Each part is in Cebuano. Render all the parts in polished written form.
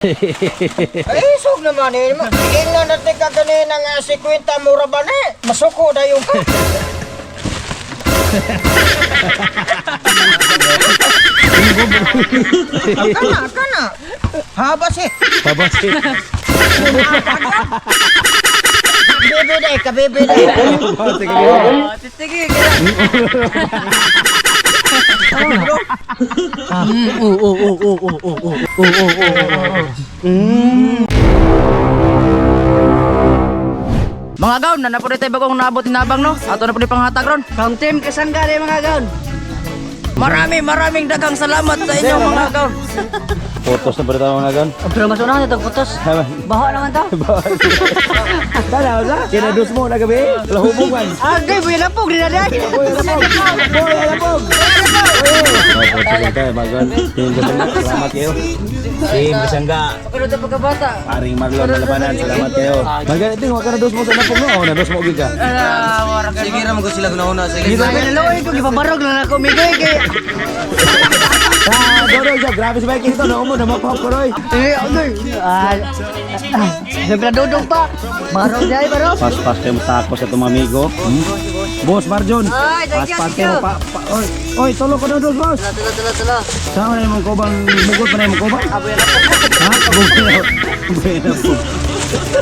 Ay, isog naman eh. Ingnan natin ka ganina nga si Kwenta mura ba ni? Masuko na yung ka. Kana, kana. Habas eh. Pabasi. Kabebe day, kabebe day. Pabasi ka ganyan. Sige, Mga gaon, na po tayo bagong naabot tinabang, no? Ato na po ni panghatag ron. From Team Kasangga rin, mga gaon. Marami, maraming daghang salamat sa inyo, mga gaon. Photos na ba tayo, mga gaon? Pero mas unahan ito, putos. Baho naman to. Tala, wala. Kinadus mo na gabi. Wala hubog man. Agay, buya na po, grinada. Boy, alapog. Boy, alapog. Boy, tayo, mga gaon. Team Kasangga, salamat kayo. Team Kasangga. Pero ito pagkabata. Paring Marlon Malabanan, salamat kayo. Magalit din, wag ka na dos mo sa napog, no? Oh, na dos mo gid ka. Sige ra mo sila guna-una. Sige. Dito Ay, naloy ko, gipabarog lang ako, migay kay. Ah, Doroy, siya. Grabe si Mikey ito. Naku mo, namapop ko, Roy. Eh, agay. Ah, ah, siyempre dudong pa. Barog dahil, barog. Pas-pas kayo matako sa itong amigo. Boss Marjon. Ay, thank you, Pas-pas thank kayo you. pa, pa. Oy, oy, tulog ko na dos, boss. Tala, tala, tala. Saan na yung kubang mugot pa na yung kubang? Ha? Buhay na po.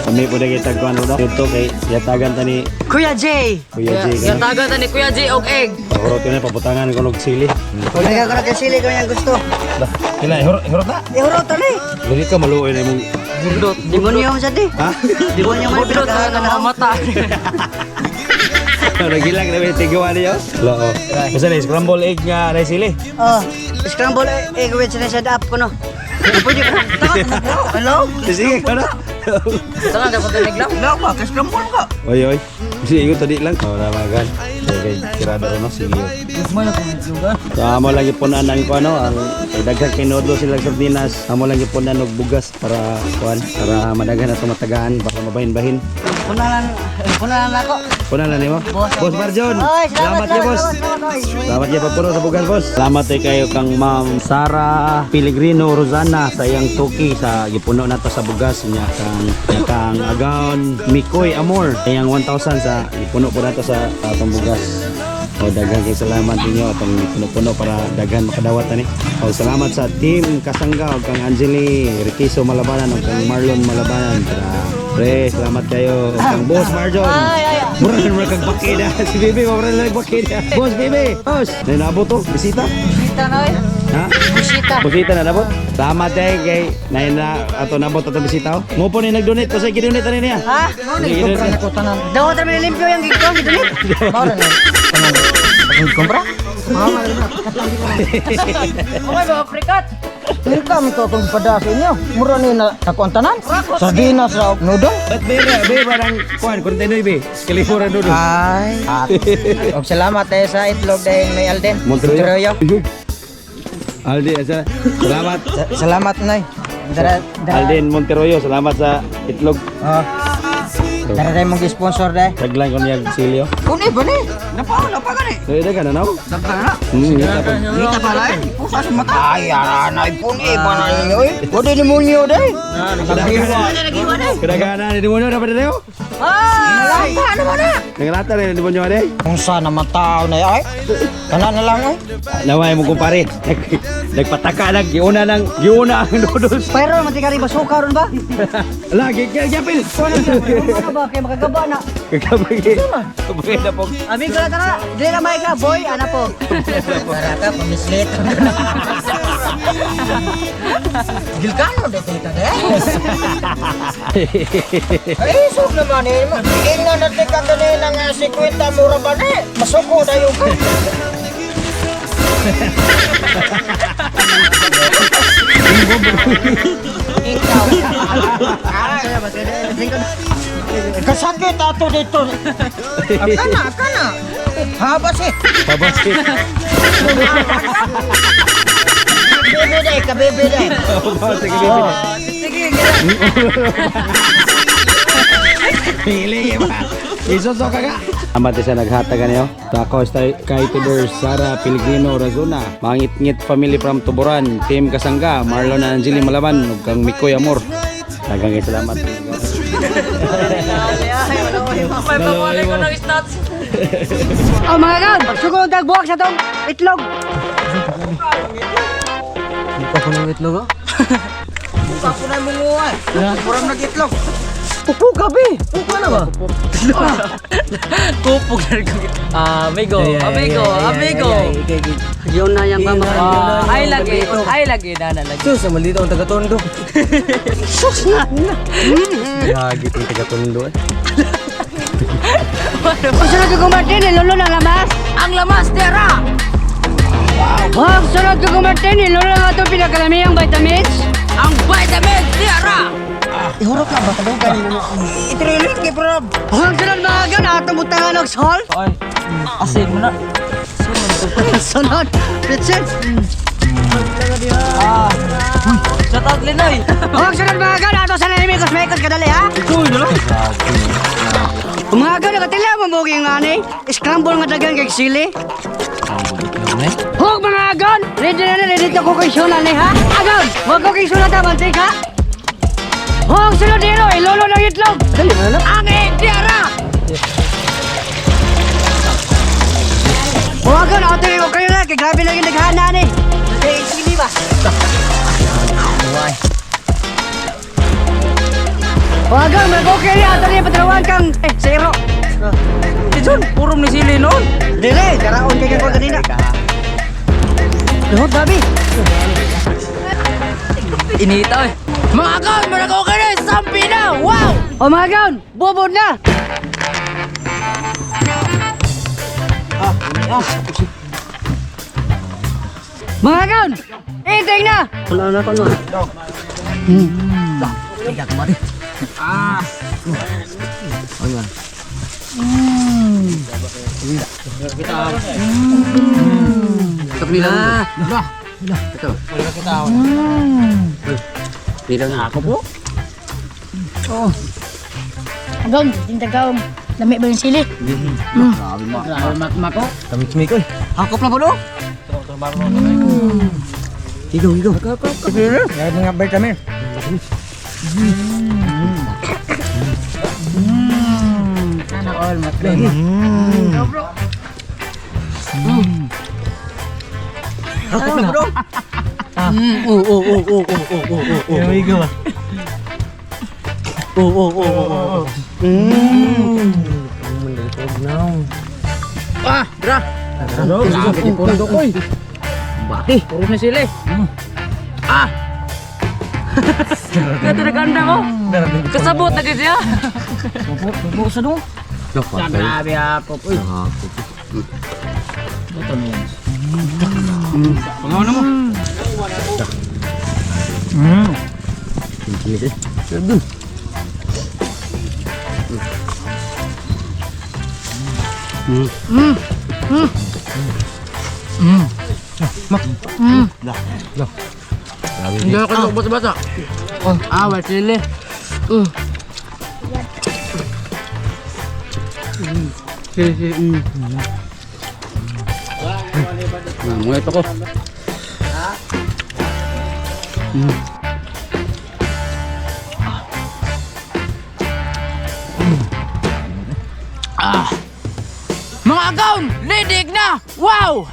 Kami po na kita kuan no. Dito kay yatagan ta ni Kuya Jay. Kuya Jay. Kano. Yatagan ta ni Kuya J og egg. Pahurot yun na pabutangan ko og sili. Kaya ko na kay sili ko yung gusto. Lah, kila ihurot ihurot na. Eh, hurot na eh. Dili ka maluoy na imong Bundot. Demonyo mo sa di. Ha? Demonyo man Bundot na mga mata. Nagilang na may tigawa niyo. Lo. Basta na scramble egg nga na sili. Oh, scramble egg with sunny up ko no. Pwede ka na. Hello? Sige ka na. Saan dapat na naglaw? Hello ba? Kaslamon ka. Oy oy. Sige ko tadi lang. Oh, ramagan. Okay, tirada ro no sige. So amo lang ipunan ang kuan no, ang kay daghan kay nodlo sila sardinas. Amo lang ipunan og bugas para kuan, para madaghan ato matagaan para mabahin-bahin. Punalan, punalan ako. Punan na nimo. Boss Marjon. Oy, Salamat salamat, ya, boss. salamat, oy. Salamat ya pagpuno sa bugas, boss. Salamat ay kayo kang Ma'am Sara Pellegrino Rosana sa iyang tuki sa gipuno nato sa bugas niya kang Agaon Mikoy Amor iyang 1,000 sa gipuno po nato sa atong bugas. O daghan kay salamat ninyo atong puno-puno para daghan makadawat ani. O salamat sa team Kasangga ug kang Angeli Riquiso Malabanan ug kang Marlon Malabanan. Para pre, salamat kayo ug kang Boss Marjon. Mura na mura kang bakida. Si Bibi, mura na lang bakida. Boss Bibi, boss. Nay nabot to, bisita. Bisita na oy. Ha? Bisita. Bisita na nabot. Salamat eh kay nay na ato nabot ato bisita. Oh. Mo po ni nag-donate ko sa gi-donate ani niya. Ha? Kumpra na ko tanan. Daw ta may limpyo yung gigong gidunit. Mara na. Tanan. Kumpra? Okay, mga frikat. Welcome to akong pada sa inyo. Mura ni na ako ang tanan. Sardinas ra og noodle. But be be barang kuan 49 Kalipura dodo. Ay. Og salamat eh sa itlog dahil may Alden. Monteroyo. Monteroyo. Aldi, asa. Salamat. Salamat nay. Dara dara. Alden Monteroyo, salamat sa itlog. Oh. Dara dahil mong sponsor dahil. Taglan ko niya silyo. Kuni ba ni? Napa napa gani? Eh, dagan na naw. Daghan na. Ngita pa. Kita pala eh. Pusa sa mata. Ay, ara na puni ba na ninyo eh. Pwede ni Munyo dahil. Kedaganan ni demonyo dapat deo. Ay! Nalata naman na. Nangalata rin ni demonyo ade. Kung saan naman tao na ay. Kana na lang ay. Naway mo kumpare. Nagpataka nag giuna nang giuna ang noodles. Pero man tingari basuka ron ba? Lagi kay Japil. Ano ba kay makagaba na? Kagabay. Kabay na po. Amigo na tara. Dili na may ka boy ana po. Tara ka, pamislit. Gilkano de tita de. Ay, isog naman eh. Ingnan natin ka kanina nga si Kwenta mura ba ni? Masuko na yung ka. Ikaw. Kasakit ato dito. Akana, akana. Habas eh. Pabasit. Kabebe day, kabebe day. Pabasit kagabi. Sige. Pili ba? Isuso ka ka. Salamat sa naghatag niyo. Sa ako ka-YouTuber Sara Pellegrino Razona, Mangit-ngit family from Tuburan, Team Kasangga, Marlon and Angeli Malaban, ug kang Mikoy Amor. Daghang salamat. May pamulay ko ng stats. Oh, mga kaon, pagsugod ang buwak sa tong itlog. Papo na munguan. Puro nag-itlog. Pupo gabi. Pupo na ba? Kupog na rin ko. Amigo, amigo, amigo. Yun na yung mga Ah, ay lagi, ay lagi na na lagi. Sus, naman dito ang taga-tondo. Sus na. Lagi itong taga-tondo eh. Ang sunod ko Martin, ilolo na lamas. Ang lamas tera. Ang sunod ko Martin, ilolo na itong pinakalamiyang vitamins. Ang vitamin tera. Ihurot na ba? Kadong kanina. Itrilit kay Rob. Ang sunod mga kaon, atong butangan og salt. Ay, asin mo na. Sunod, pretzel. Shout out Linoy. Ang sunod mga kaon, ato sa nalimikos mekos kadali ha. Mga kaon, nakatila mo mo yung ani. Scramble nga dagan kay sili. Hug mga agon! Ready na ready to cooking show na ni ha? Agon! Wag cooking show na ta, mantik ha? Hug sunod dito, ilolo ng itlog! Ang egg tera. Huwag agon, ato yung kayo na, kay grabe lang yung naghana ni. Eh, sige ba? Huwag agon, mag-okay niya, ato niya patrawan kang eh, zero. John, puro ni sili noon. Dili, karaon kay kang kanina. Luhod, babi. Inita eh. Mga kaon, mga okay na, sampi na. Wow! O mga gaon, bubod na! Mga gaon, eating na! Wala na ko na. Agam, tintagaw. Lami ba yung sili? Hakop na po no? May mga vitamin. Puro ni sili. Ah! Kaya naganda ko. Kasabot na gid siya. Grabe ako. Uy. Hindi ako basa-basa. Ah, wal sili. Mga ito ko. Mga kaon, lidig na. Wow!